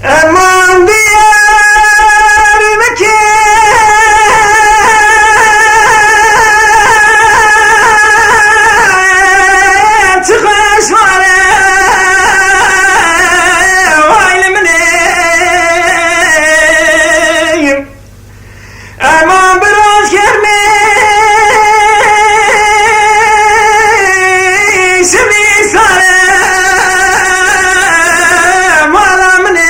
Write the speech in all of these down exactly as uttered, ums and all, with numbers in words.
Eman Diyarbekir, çi xweş were, way li min ê. Eman biroj germê şevî sare, mala min ê.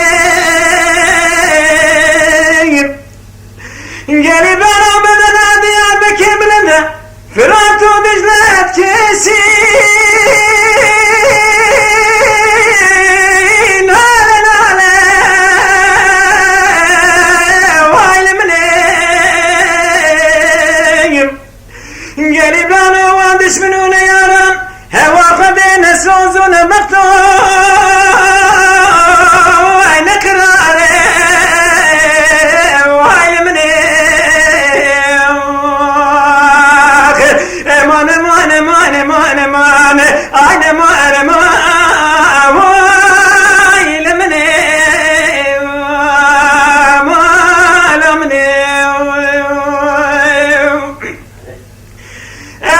Gelî bera bedena Diyarbekir bilind e. Firat û Dicle dikişî. Nale, nale, way li min ê. Gelî bera wan dişmin û neyaran. Hewa xwe dê ne soz û ne mexto, ay ne qirare, way li min ê. Eman, eman, eman, eman, eman, ay ne eman, eman, way li min ê. Eman, eman, eman.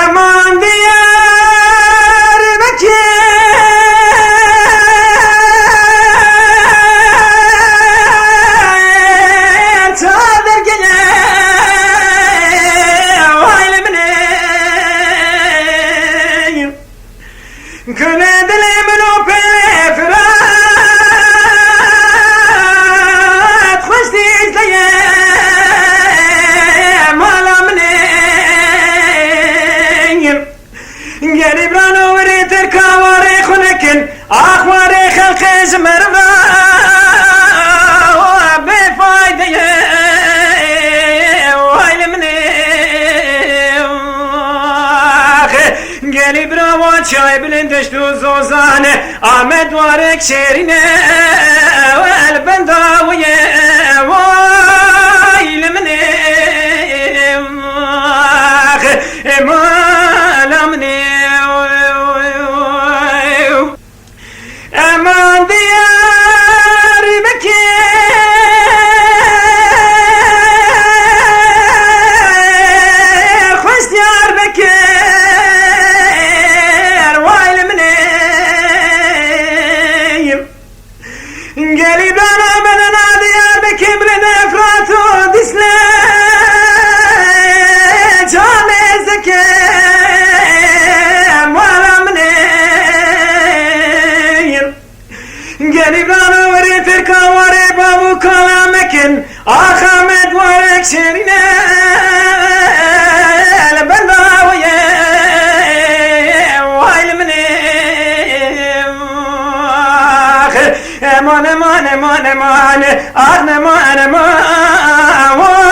Eman Diyarbekir, çadir gele, way li min ê. Gule dilê min û pêlê Firat, xweş Dîcle ye, mala min ê. Gerîbran û wirî Tirka warê xwe nekin, ax warê xelqê ji meriv re bêfayde ye, way li min ê. Ax, Gelî bira wan çay bilind dişt û zozan e, Amed warek şêrîn e, el benda wî ye, way li min ê, ax, ê mala min ê. Eman Diyarbekir, xweş Diyarbekir, way li min ê. Gelî bana bedena Diyarbekir, birine Efrat û Dîsle, canê zeke, mala min ê. Gelî bira werê Tirka warê bav û kala mekin. Ax Amed warek şêrîn e, li benda wê ye, way li min ê. Ax, eman, eman, eman, eman. Ax, eman, eman.